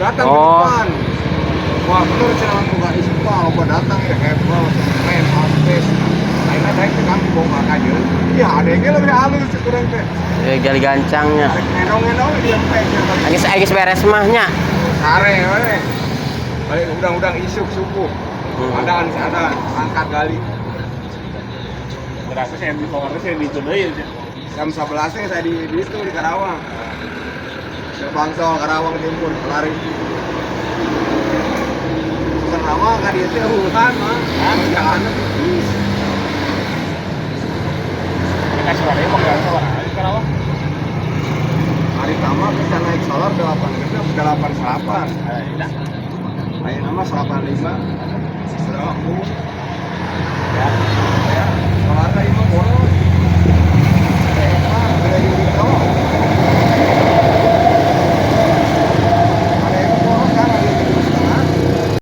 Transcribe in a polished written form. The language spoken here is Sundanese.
Datang ke Oh. depan. Wah, bener cenah, aku gak isuk mah loba datang ya, hebat, semen, asbes. Akhirnya daek teh kami bongkar aja. Iya, adeknya lebih halus kurang teh. Gali gancangnya. Arek ngenong-ngenong dia teh. Geus geus beres mah nya. Sare we. Balik udang-udang isuk subuh. Adan adan angkat gali. Berarti saya di bawah, saya di itu deui. Jam 11 nya saya di itu di Karawang. Gerbang tol Karawang Timur lari. Karawang kan dia teh hutan mah. Jalannya tipis. Kita suara mau enggak suara di Karawang. Hari pertama bisa naik solar 8 genep, 8 serapan. Tidak. Ayo nama 85. Berapa aku? Ya. Ya, solar tadi mah boros. Beda jadi.